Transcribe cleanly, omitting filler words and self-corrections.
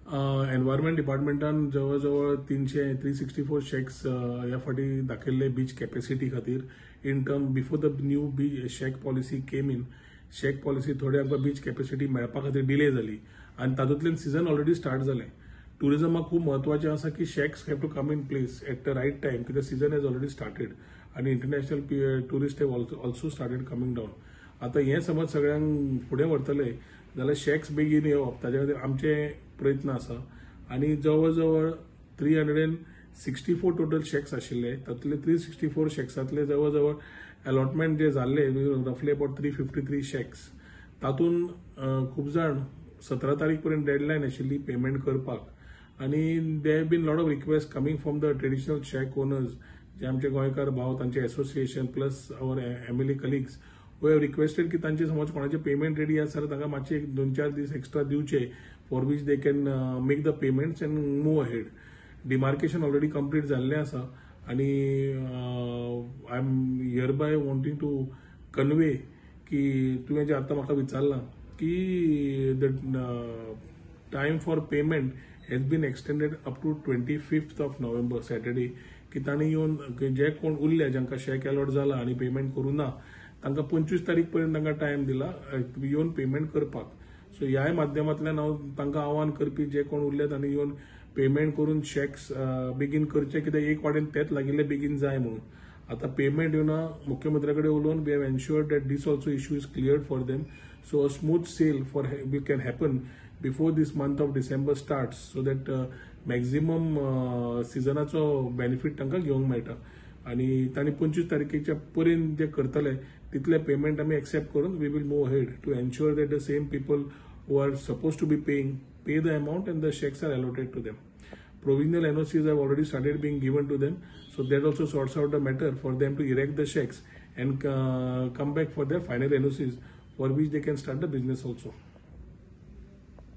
Environment डिपार्टमेंटान जवळ जवळ 364 shacks ह्या फावटी दाखयल्ले बीच कॅपेसिटी खातीर in term before the new shack policy came in. Shack policy थोडे आमकां बीच कॅपेसिटी मेळपा खातीर डिले जाली आनी तातूंतल्यान सिजन ऑलरेडी स्टार्ट जालें. टुरिजमाक खूब म्हत्वाचें आसा की shacks have to come in place at the right time, कित्याक सिजन हॅज ऑलरेडी स्टार्टेड आनी international tourist have also started coming down. आतां हें समज सगळ्यांक फुडें व्हरतले जाल्यार शॅक्स बेगीन येवप ताच्या खातीर आमचे प्रयत्न आसा. आनी जवळ जवळ 364 टोटल शॅक्स आशिल्ले, तातूंतले 364 शॅक्सांतले जवळ जवळ अलॉटमेंट जे जाल्ले रफली अबाउट 353 शॅक्स. तातूंत खूब जाण 17 तारीख पर्यंत डेडलायन आशिल्ली पेमेंट करपाक आनी there have been lot of request coming from the traditional shack owners, जे आमचे गोंयकार भाव, तांचे association plus our MLA colleagues who have requested की तांचे समज कोणाचे पेमेंट रेडी आसा जाल्यार तांकां मातशे एक 2-4 दीस एक्स्ट्रा दिवचे for which they can make the payments and move ahead. Demarcation already complete जाल्लें आसा आनी I am hereby wanting to convey की तुवें जें आतां म्हाका विचारलां की the time for payment has been extended up to 25th of November, Saturday, की तांणी येवन जे कोण उरले जांकां शॅक अलॉट जाला आनी पेमेंट करूं ना तांकां 25 तारीख पर्यंत तांकां टायम दिला येवन पेमेंट करपाक. सो ह्याय माध्यमांतल्यान हांव तांकां आव्हान करपी जे कोण उरले तांणी येवन पेमेंट करून शॅक्स बेगीन करचे, कित्याक एक वाटेन तेच लागिल्ले बेगीन जाय म्हणून. आतां पेमेंट येवना मुख्यमंत्र्या कडेन उलोवन we have ensured that this also issue is cleared for them, so a smooth sale for we can happen before this month of December starts, so that maximum सिजनाचो बेनिफीट तांकां घेवंक मेळटा. आनी तांणी 25 तारखेच्या पर्यंत जे करतले तितले पेमेंट आमी एक्सेप्ट करून we will move ahead to ensure that the same people who are supposed to be paying pay the amount and the shacks are allotted to them. Provisional NOCs have already started being given to them, so that also sorts out the matter for them to erect the shacks and come back for their final NOCs, for which they can start the business also.